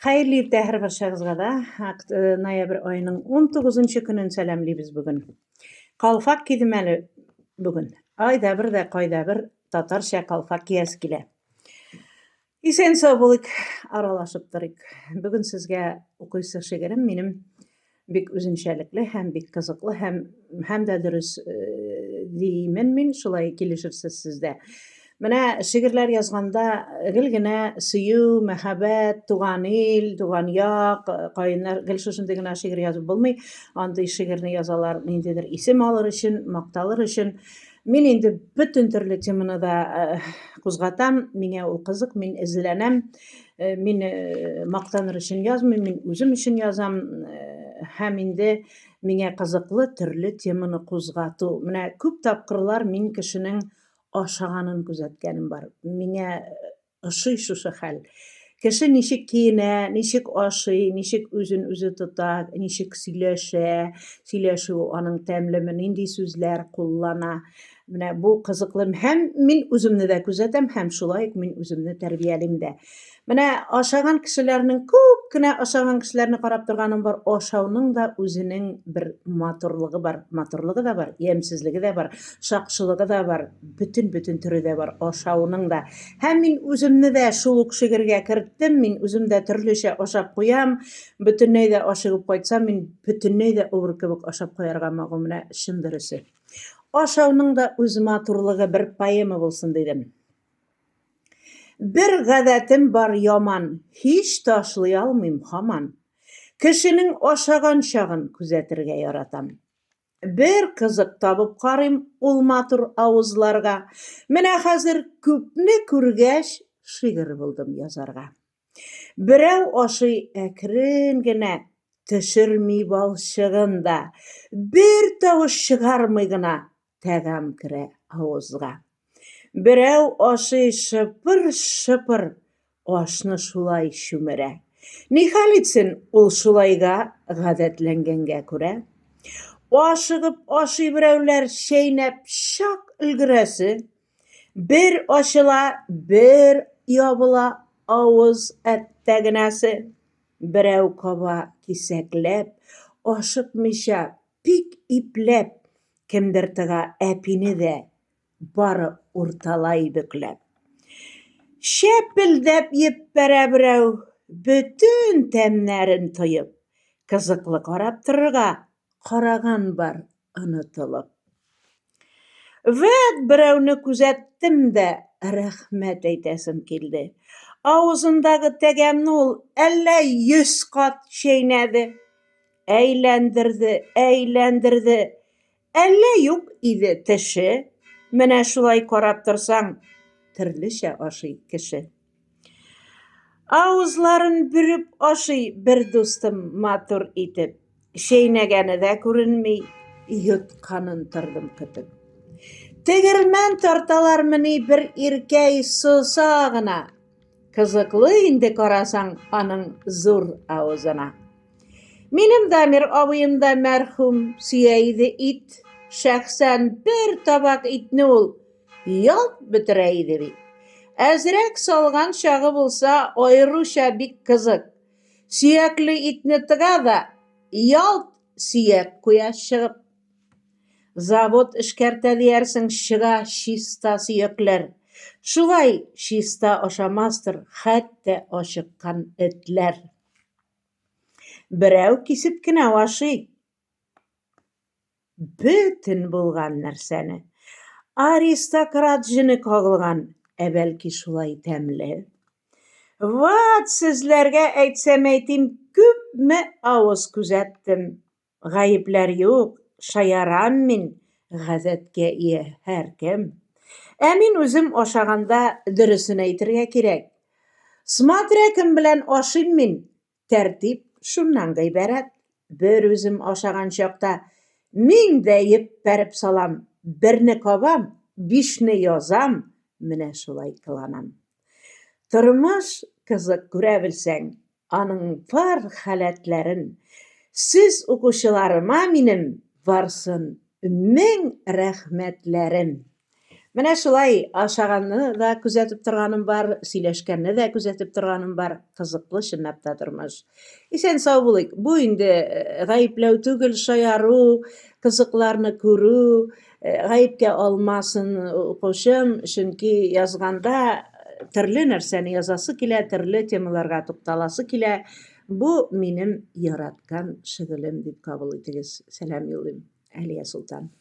Хәерле иртә һәрбарчагызга да. Э, ноябрь аеның 19 көнен сәламлибез бүген. Калфак кидем әле бүген. Айда бер дә кайда бер татарча калфак киясе килә. Исән сау булыйк, аралашып торыйк. Бүген сезгә укыйсы шигырем минем бик үзенчәлекле һәм бик кызыклы һәм һәм дә дөрес э, димен мин, шулай килешерсез сез дә. Менә шигырьләр язганда гел генә сөю, мәхәббәт, туган ил, туган як, каеннар гел шушындый гына шигырь язып булмый. Андый шигырьне язалар ниндидер исем алыр өчен, макталыр өчен. Мин инде бөтен төрле теманы да э, кузгатам, миңа ул кызык, мин эзләнәм. Э, мин э, мактаныр өчен язмыйм, мин үзем өчен язам. Һәм инде миңа кызыклы төрле теманы кузгату. Менә күп тапкырлар мин кешенең ашаганын күзәткәнем бар. Миңа Ошый шушы хәл. Кеше ничек киенә, ничек ашый, ничек үзен үзе тота, ничек сөйләшә, сөйләшүе аның тәмлеме, нинди сүзләр куллана. Менә бу кызыклы. Һәм мин үземне дә күзәтәм, һәм шулай ук мин үземне тәрбиялим дә. Менә ашаган кешеләрнең күп кенә ашаган кешеләрне карап торганым бар. Ашауның да үзенең бер матурлыгы бар. Матурлыгы да бар, ямьсезлеге дә бар, шакшылыгы да бар, бөтен-бөтен төре дә бар ашауның да. Һәм мин үземне дә шул ук шигырьгә керттем. Мин үзем дә төрлечә ашап куям. Бөтенләй дә ашыгып кайтсам, мин бөтенләй дә убыр кебек ашап куярга могу. Менә чын дөресе. Ашауның да үз матурлыгы бер поэма булсын дидем. Бер гадәтем бар яман, һич ташлый алмыйм һаман. Кешенең ашаган чагын күзәтергә яратам. Бер кызык табып карыйм ул матур авызларга. Менә хәзер күпне күргәч, шигырь булдым язарга. Берәү ашый әкрен генә, төшерми балчыгын да, бер тавыш чыгармый гына тәгам керә авызга. Берәү ашый шыпыр-шыпыр, ашны шулай чүмерә. Нихәл итсен, ул шулайга гадәтләнгәнгә күрә. Ашыгып ашый берәүләр, чәйнәп чак өлгерәсе. Бер ачыла, бер ябыла авыз әттәгенәсе. Берәү каба кисәкләп, ашыкмыйча, бик ипләп, кемдер тыга әпине дә бары урталай бөкләп. Чәпелдәп еппәрә берәү, бөтен тәмнәрен тоеп, кызыклы карап торырга караган бар онытылып. Вәт берәүне күзәттем дә, рәхмәт әйтәсем килде. Авызындагы тәгәмне ул әллә 100 кат чәйнәде. Әйләндерде, әйләндерде. Әллә юк иде теше. Менә шулай карап торсаң, төрлечә ашый кеше. Авызларын бөреп ашый бер дустым матур итеп. Чәйнәгәне дә күренми, йотканын тордым көтеп. Тегермән тарталармыни бер иркәй соса гына. Кызыклы инде карасаң аның зур авызына. Минем Дамир абыем да мәрхүм сөя иде ит. Шәхсән бер табак итне ул ялт бетерә иде бит. Әзрәк салган чагы булса, аеруча бик кызык. Сөякле итне тыга да, ялт сөяк куя чыгып. Завод эшкәртә диярсең, чыга чиста сөякләр. Шулай чиста ашамастыр хәтта ачыккан этләр. Берәү кисеп кенә ашый. Бөтен булган нәрсәне. Аристократ җене кагылган, ә бәлки шулай тәмле. Ват, сезләргә әйтсәм әйтим, күпме авыз күзәттем. Гаепләр юк, шаярам мин, гадәткә ия һәркем. Ә мин үзем ашаганда дөресен әйтергә кирәк. Смотря кем белән ашыйм мин, Тәртип шуннан гыйбарәт, бер үзем ашаган чакта мин дә еппәреп салам, берне кабам, бишне язам, менә шулай кыланам. Тормыш кызык күрә белсәң, аның бар халәтләрен. Сез укучыларыма минем барсын мең рәхмәтләрем. Менә шулай ашаганны да күзәтеп торганым бар, сөйләшкәнне дә күзәтеп торганым бар. Кызыклы чынлап та тормыш. Исән сау булыйк. Бу инде э, гаепләү түгел, шаяру, кызыкларны күрү, э, гаепкә алмасын укучым, чөнки язганда э, төрле нәрсәне язасы килә, төрле темаларга тукталасы килә. Бу минем яраткан шөгылем дип кабул итегез. Сәлам юллыйм. Әлия Солтан.